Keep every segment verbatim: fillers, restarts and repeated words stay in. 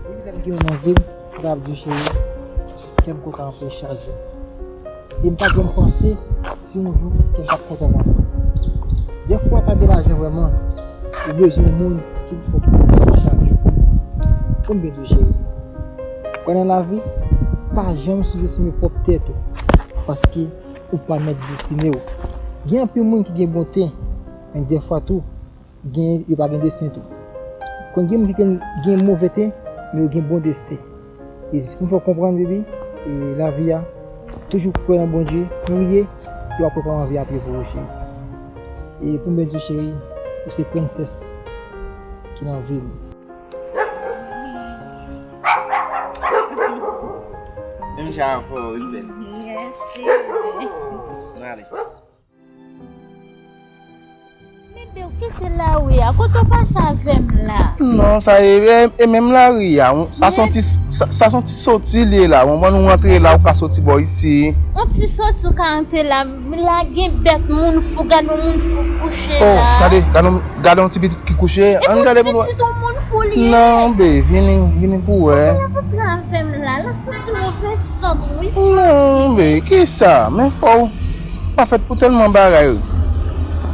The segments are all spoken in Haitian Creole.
Depi lè m gen w nan vi m, m ta ap di w cheri, kè m kontan anpil chak jou. E m pa janm panse si yon jou kè m t ap kontan konsa. Dèfwa pa gen lajan vrèman, ou bezwen yon moun ki pou fè w kontan chak jou. Pou m byen di w cheri, kwè nan lavi, pa janm souzestime pwòp tèt ou, paske ou pa mèt destine w. Gen anpil moun ki gen bonte, men dèfwa tou, gen, yo pa gen desten tou. Konn gen moun ki gen, gen move ten, men yo gen bon desten. E se pou m fè w konprann, baby, e lavi a, toujou kwè nan Bondye, priye, e w ap wè kòman vi a ap evolye, cheri. E pou m byen di w, cheri, ou se prensès ki nan vi m. Menm jan avè w, wi, bèl. Mèsi, bebe. Ann ale. Bebe, w kite lari a. Kote w pase avè m la? Non, sa e, e, e menm lari a. Sa se yon ti, sa, sa se yon ti soti li ye la. Ou konprann, ou rantre la, ou ka soti bò isi. Yon ti soti ou ka rantre la. La gen bèt moun fou, gade yon moun fou kouche la. Oh, gade, gade yon, gade yon ti pitit ki kouche. Ann gade pou nou wè. Pitit yon moun fou li ye. Non, be, vini, vini pou wè. Kote w ap rantre avè m la? Lòs mwen ti move sant, wi. Non, be, kisa? Men fò w pa fèt pou tèlman bagay.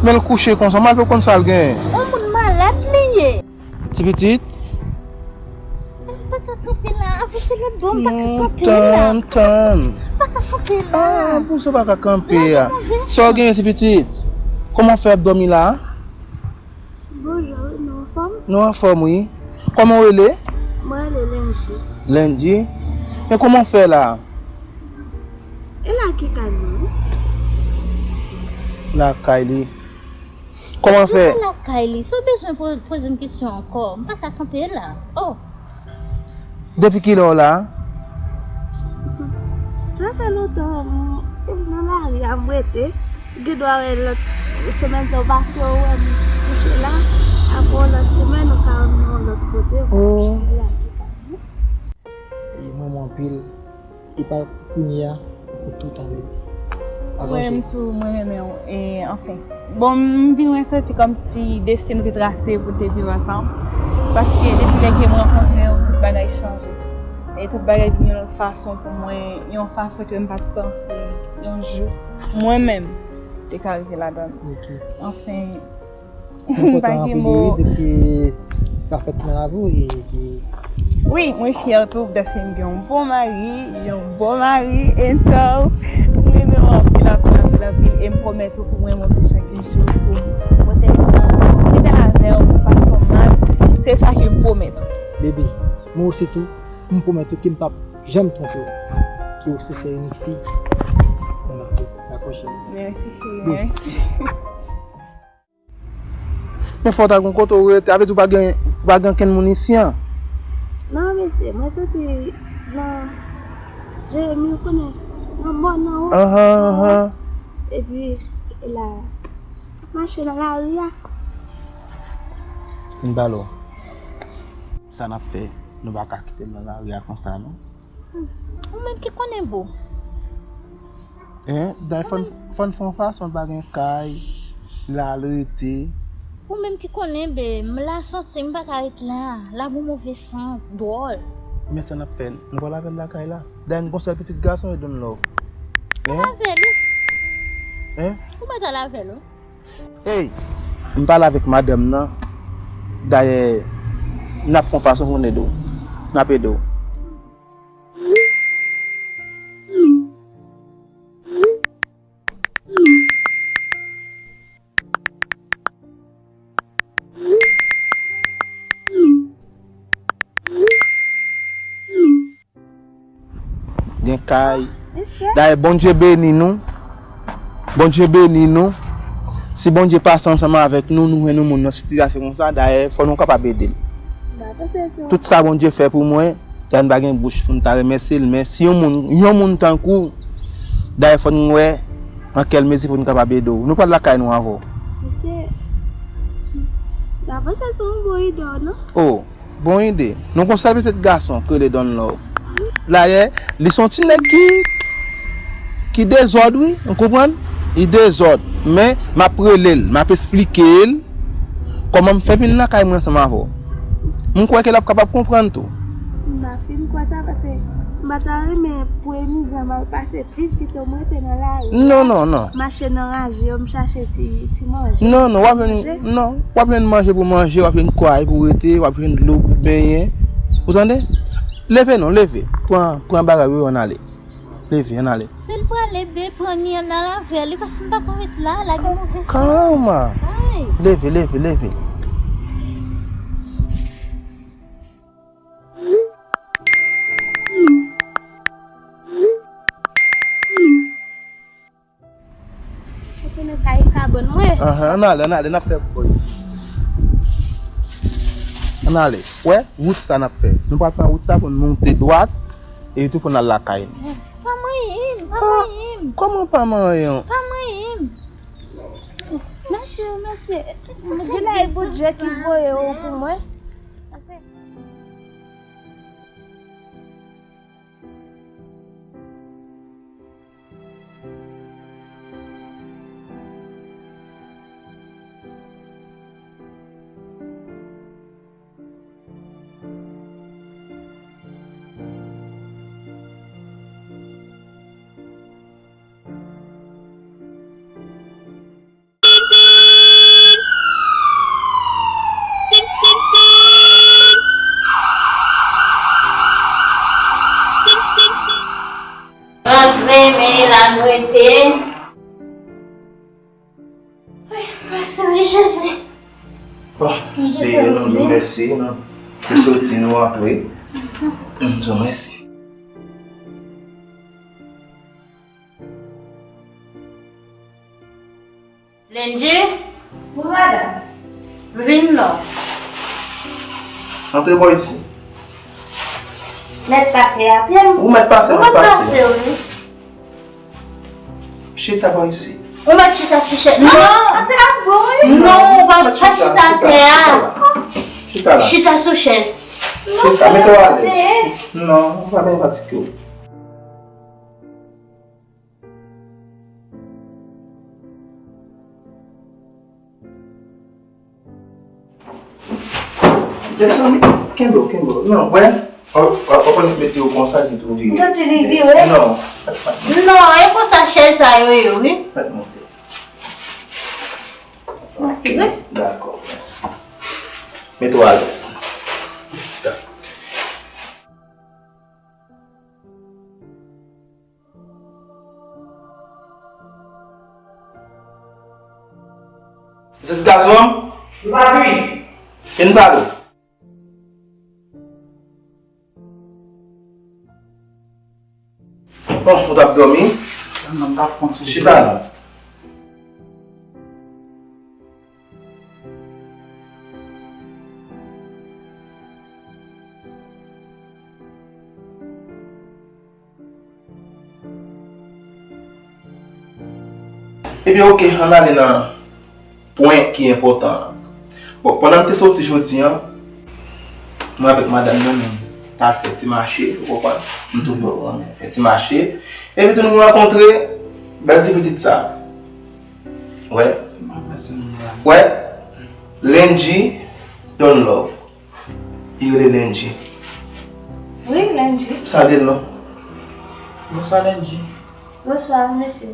Men l kouche konsa, m al pou konn sa l genyen. Yon moun malad li ye. Ti pitit? M pa ka kanpe la. Avanse lòt bò, m pa ka kanpe la. Non, tann, tann. M pa ka kanpe la. Ah, pou sa w pa ka kanpe a. Sa w genyen, ti pitit? Kòman w fè ap dòmi la? Bonjou, nou anfòm? Nou anfòm, wi. Kòman w rele? Mwen rele Lendji. Lendji? Men kòman w fè la? E la ki kay mwen? Lakay li. Kòman fè? Lakay li. Si w bezwen po-, poze m kesyon ankò, m pa ka kanpe la. Oh. Depi kilè w la? Sa fè lontan, m, m nan lari a, m rete. Gen dwa wè lòt semèn sa w pase, w wè m kouche la. Apre yon lòt semèn, ou ka wè m nan yon lòt kote, m kouche la. E mwen, mwen anpil. E pa pou kounye a, pou toutan, bebe. Mwen menm tou, mwen renmen w. E, anfen. Bon, m vin wè santi kòmsi desten nou te trase pou n te viv ansanm. Paske depi lè ke m rankontre w, tout bagay chanje. E tout bagay vin yon lòt fason pou mwen, yon fason ke m pa t panse yon jou, mwen menm, te ka rive ladan l. Ok. Anfen, Mwen kontan anpil wi, dèske sa fèt nan lavi w e ke... Wi, mwen fyè tou dèske m gen yon bon mari, yon bon mari, and so, mwen renmen w anpil, anpil, anpil, anpil, e m pwomèt ou pou mwen renmen w chak jou, pou m pwoteje w, pou m fidèl avè w, pou m pa fè w mal, se sa ke m pwomèt ou. Bebe, mwen osi tou, m pwomèt ou ke m p ap janm twonpe w, ke w se sèl inik fi nan lavi w, dakò cheri? Mèsi cheri, mèsi. Men fò w ta gen yon kote w rete, sa vle di ou pa gen, ou pa gen ankenn moun isi an? Non, mesye, mwen soti nan Jeremi, ou konnen, nan mòn nan, wi. Ahan, ahan. Epi, e la, mache nan lari a. M pale w. Sa n ap fè, nou pa ka kite l nan lari a konsa, non. Hmm. Ou menm ki konnen, boo. Hein? Dayè, fò n, fò n fè yon fason n pa gen kay, l al rete. Ou menm ki konnen, be, m la santi m pa ka ret la. La gon move sant, dwòl. Men sa n ap fè, nou pral avè l lakay la. Dayè, n gon sèl pitit gason, e Don Love. Hein? Al avè l, wi. Hein? Ou mèt al avè l, wi. Ey, m pale avèk madanm nan. Dayè, n ap fè yon fason pou n ede w. N ap ede w. Gen kay. Dayè, Bondye beni nou. Bondye beni nou. Si Bondye pase ansanm avèk nou, nou jwenn yon moun nan sitiyasyon konsa, dayè, fò nou kapab ede l. Tout sa Bondye fè pou mwen, dayè, m pa gen bouch pou m ta remèsye l, men si yon moun, yon moun tankou w, dayè, fò n wè nan kèl mezi pou n kapab ede w. Nou pral lakay nou avè w. Mesye, m ta panse se yon bon ide, non? Oh. Bon ide. Nou gon sèl pitit gason ki rele Don Love. Dayè, li se yon ti nèg ki, ki dezòd, wi. Ou konprann? Li dezòd. Men, m ap rele l, m ap esplike l kòman m fè vin lakay mwen ansanm avè w. M kwè ke l ap kapab konprann tou. M pa fin kwè sa, paske m pa ta renmen pou Emizan m al pase plis pito m rete nan lari. Non, non, non. Mache nan raje yo, m chache ti, ti manje. Non, non, w ap jwenn, non, w ap jwenn manje pou manje, w ap jwenn kay pou rete, w ap jwenn dlo pou benyen. Ou tande? Leve non, leve. Pran, pran bagay ou yo, ann ale. Leve, ann ale. Si l prale, be, pran ni ann al avè li, paske m pa ka ret la, la gen move san. Kalma. Ay. Leve, leve, leve. Ou konnen sa e kabann mwen. Ahan, ann ale, ann ale, n ap fè bò isi. Ann ale. Wè, wout sa n ap fè. Nou pral pran wout sa pou n monte dwat, epi tou pou n al lakay nou. Pa manyen m, pa manyen m. Kòman pa manyen w? Pa manyen m. Mèsi, mèsi. Di la e Bondye ki voye w pou mwen. Rantre, men la m rete. Wi, mèsi, wi, Jezi. Bon, Jezi, Seyè, nou di w mèsi, nou te soti, nou antre. Nou di w mèsi. Lendji? Wi, madanm. Vin non. Antre bò isi. Mèt pase a pye m. Ou mèt pase, ou mèt pase. Ou mèt pase, wi. Chita bò isi. Ou mèt chita sou chèz. Non! Non, ou pa, pa chita atè a. Chita la. Chita sou chèz. Chita, mete w alèz. Non, ou pa byen fatige w. Desann, kenbe w, kenbe w. Non, wè. Ou, ou, ou konn mete w konsa, li tou vire. Ou santi li vire? Non. Non, e konsa chèz sa yo ye, wi. Fèt monte. Mèsi, wi. Dakò, mèsi. Mete w alèz. Pitit gason an? Li pa vini. Vin pale. Bon, ou t ap dòmi? Non, m t ap konn sou... Chita non. Ebyen, oke, ann ale nan pwen ki enpòtan an. Bon, pandan m te soti jodi a, mwen avèk madanm nan, nou t al fè ti mache, ou konprann? M toujou renmen fè ti mache. Epi tou nou rankontre bèl ti pitit sa. Wè. Wè. Lendji Don Love. Li rele Lendji. Wi, Lendji. Salye l non. Bonswa, Lendji. Bonswa, mesye.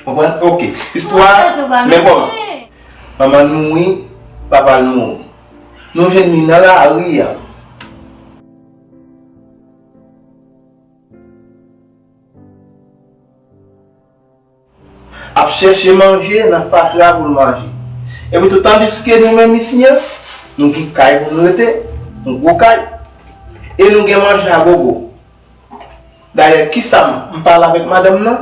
Konprann? Oke. Istwa, men bon. Manman l mouri, papa l mouri. Nou jwenn li nan lari a. Ap chèche manje nan fatra pou l manje. Epi tou, tandiske nou menm isi a, nou gen kay pou nou rete, yon gwo kay, e nou gen manje a gogo. Dayè, kisa m, m pale avèk madanm nan,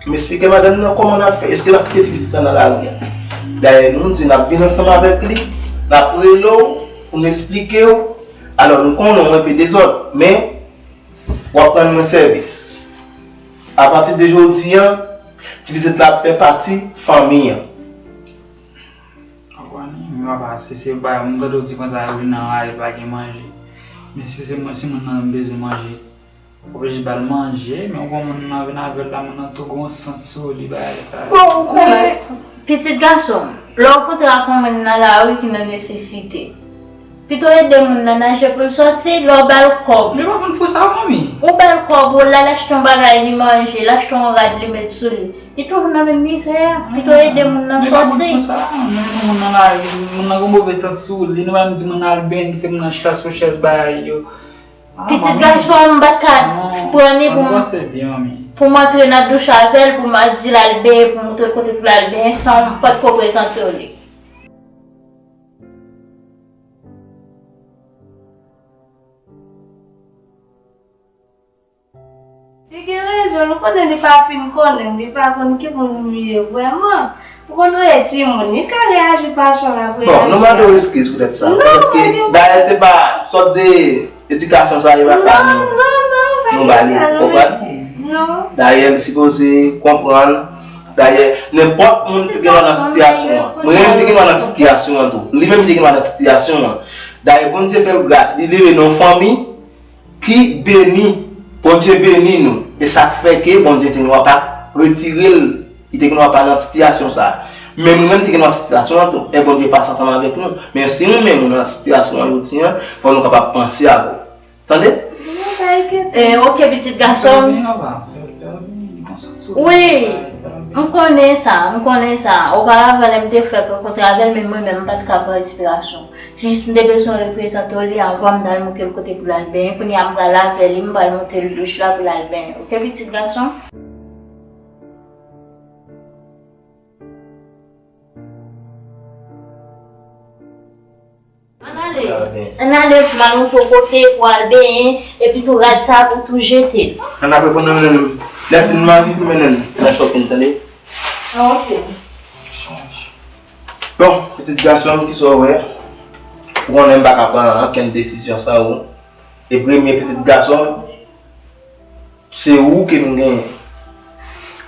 m esplike madanm nan kòman n ap fè, èske n ap kite ti pitit la nan lari a. Dayè, nou di n ap vin ansanm avèk li, n ap rele w, pou n esplike w. Alò, nou konnen w enpe dezòd, men w ap rann mwen sèvis. Apati de jodi a, ti pitit la ap fè pati fanmi an. Konprann? Men papa, si se bagay, m tande w di konsa, yo vin anraje, pa gen manje. Men si se mwen, si moun nan bezwen manje, ou oblije ba l manje, men ou konn moun nan vin avè l la, moun nan tou gon sant sou li, bagay sa yo. Bon, ou konnen. Pitit gason m, lè w kontre ak yon moun nan lari ki nan nesesite, pito ede moun nan naje pou l sòti, lè w ba l kòb. Li pa konn fè sa, manmi. Ou ba l kòb, ou la l achte yon bagay li manje, l achte yon rad li met sou li. Li toujou nan menm mizè a. Pito ede moun nan sòti. Li pa konn fè sa, non, non, moun nan lari, moun nan gen move sant sou li, nou pa menm di moun nan al benyen, kite moun nan chita sou chèz bagay yo. Pitit gason m, m pa t ka pran li pou m, pou m antre nan douch avè l, pou m di l al benyen, pou m montre l kote pou l al benyen, san m pa t ko prezante w li. Li gen rezon, nou konnen li pa fin konnen m, li pa konn ki moun m ye vrèman. Ou konn nou ye timoun, li ka reyaji fason l ap reyaji a. Bon, nou mande w eskiz poutèt sa. Non, paske dayè se pa sòt de edikasyon sa, e pa sa nou, nou ba li, ou konprann? Non. Dayè, li sipoze konprann. Dayè, nenpòt moun ki te gen nan sitiyasyon an. Mwen menm, m te gen nan sitiyasyon an tou. Li menm, li te gen nan sitiyasyon an. Dayè, Bondye fè l gras, li leve nan yon fanmi ki beni, Bondye beni nou. E sa k fè ke Bondye te gen dwa pa retire l, li te gen dwa pa nan sitiyasyon sa a. Men nou menm te gen nan sitiyasyon an tou, e Bondye pase ansanm avèk nou. Men si nou menm nou nan sitiyasyon an jodi an, fò nou kapab panse avè w. Tande? Eh, ok, pitit gason m. Wi, m konnen sa, m konnen sa. Oparavan, lè m te fèk rankontre avè l, men mwen menm, m pa t ka pran respirasyon. Jis m te bezwen reprezante w li anvan m t al montre l kote pou l al benyen. Kounye a m pral avè li, m pral montre l douch la pou l al benyen. Ok, pitit gason? Ann ale. Ann ale, m al montre w kote pou al benyen, epi tou rad sa pou tou jete l. Ann apre pran nan mennen l. Lè fin manje, pou mennen l nan shopping, tande? Ok. Bon, pitit gason m, kisa w wè? Ou konnen m pa ka pran okenn desizyon san ou. E premye pitit gason m, se ou ke nou genyen.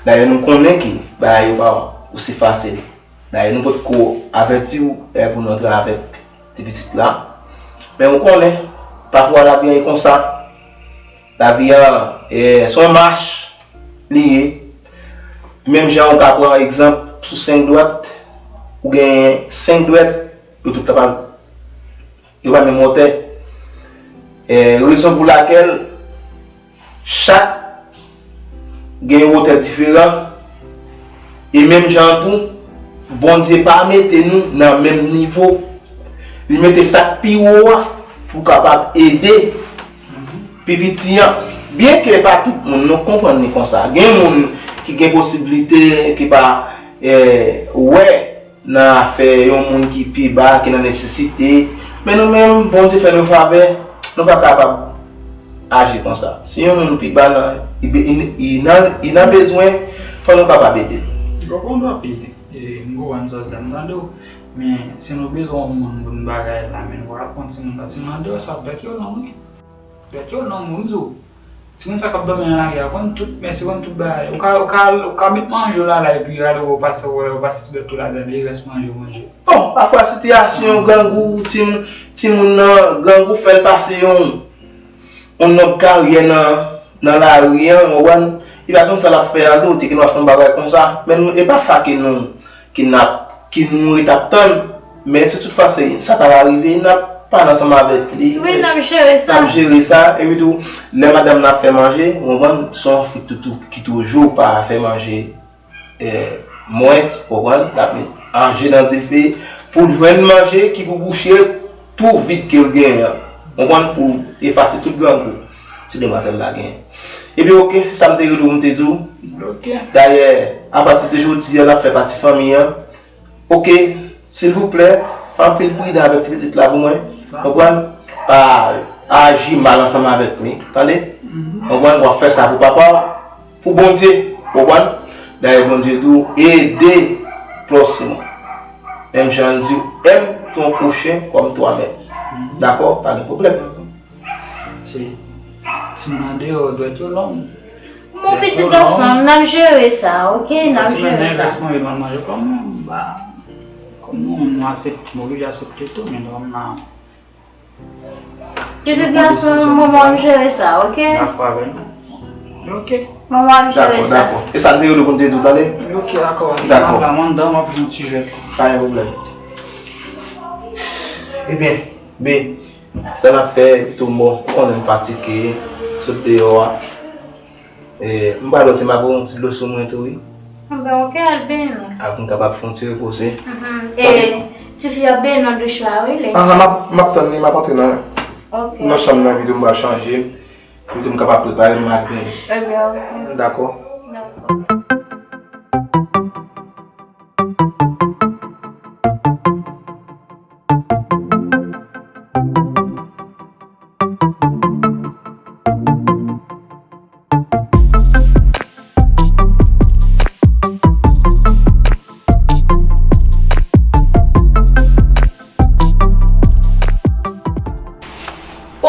Dayè, nou konnen ke bagay yo pa osi fasil. Dayè, nou potko avèti w, eh, pou nou antre avèk ti pitit la. Men ou konnen, pafwa lavi a e konsa. Lavi a, eh, se yon mach li ye. Menm jan ou ka pran egzanp sou senk dwèt, ou gen senk dwèt, yo tout kapab, yo pa menm wotè. Eh, rezon pou lakèl chak gen yon wotè diferan, e menm jan an tou, Bondye pa mete nou nan menm nivo. Li mete sa k pi wo a pou kapab ede pi piti an. Byenke pa tout moun, nou konprann li konsa. Gen moun ki gen posiblite, ki pa, eh, wè nan afè yon moun ki pi ba, ki nan nesesite. Men nou menm, Bondye fè nou favè, nou pa kapab aji konsa. Si yon moun pi ba nan, li be-, li, li nan, li nan bezwen, fò nou kapab ede l. M konprann w anpil, e, m konprann sa w di a, m tande w. Men, si nou bezwen yon moun pou n bagay la, men nou pa pran timoun la, timoun an deyò, sa dwèt yo non, wi. Dwèt yo non, m di w. Timoun sa k ap dòmi nan lari a konn tout, mèsi konn tout bagay. Ou ka, ou ka, ou ka met manje w la la, epi rale w pase, w wè, w pase ti bèt tou ladan, li rès manje w manje. Bon, pafwa sitiyasyon grangou, timoun, timoun nan grangou fè l pase yon, yon nòb karyè nan, nan lari an, w konprann? Li pa konn sa l ap fè a tou, te gen dwa fè yon bagay konsa. Men nou, e pa sa ke nou, ke n ap, ke nou ret ap tann. Men si toutfwa se, sa ta rive, n ap pale ansanm avèk li. Wi, n ap jere sa. N ap jere sa. Epi tou, lè madanm nan ap fè manje, ou konprann, se yon fi toutou ki toujou pa fè manje, eh, mwens, ou konprann, l ap met manje nan dife pou l jwenn manje ki pou bouche twou vid ke l genyen an. Ou konprann, pou efase tout grangou ti demwazèl la genyen. Epi, ok, se sa m te rele w, m te di w. Ok. Dayè, apati de jodi a, l ap fè pati fanmi an. Ok, silvouplè, fè anpil pridan avèk ti pitit la pou mwen. Konprann? Pa aji mal ansanm avèk li, tande? Konprann? W ap fè sa pou papa w, pou Bondye, konprann? Dayè, Bondye di w, ede pwòch ou. Menm jan l di w, aime ton prochain comme toi-même. Dakò? Pa gen pwoblèm. Se timoun andeyò, dwèt yo long. Bon, pitit gason m, n ap jere sa, ok? N ap jere sa. Rès manje, m al manje kòm, ba, kòm nou, nou aksepte, m oblije aksepte tou, men kòm nan. Pitit gason m, manman ap jere sa, ok? Dakò avè nou. Ok. Mwen, m ap jere sa. Dakò, dakò. E sa m te rele w pou m te di w tande? Ok, dakò. Dakò. Anba, mwen anndan, m ap jwenn ti jwèt la. Pa gen pwoblèm. Ebyen, be, sa n ap fè, pito m bon, ou konnen m fatige, sot deyò a. E, m pral wè si m ap yon ti dlo sou mwen tou, wi. Anben, ok, al benyen w. Ak m kapab fè yon ti repoze. Mhm. E, tifi ap benyen nan douch la, wi, lè. Aha, m ap, m ap tann li, m ap antre nan, Ok. nan chanm nan, pito m pral chanje, pito m kapab prepare m al benyen. Ebyen, ok. Dakò. Dakò.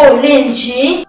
Oh, Lendji,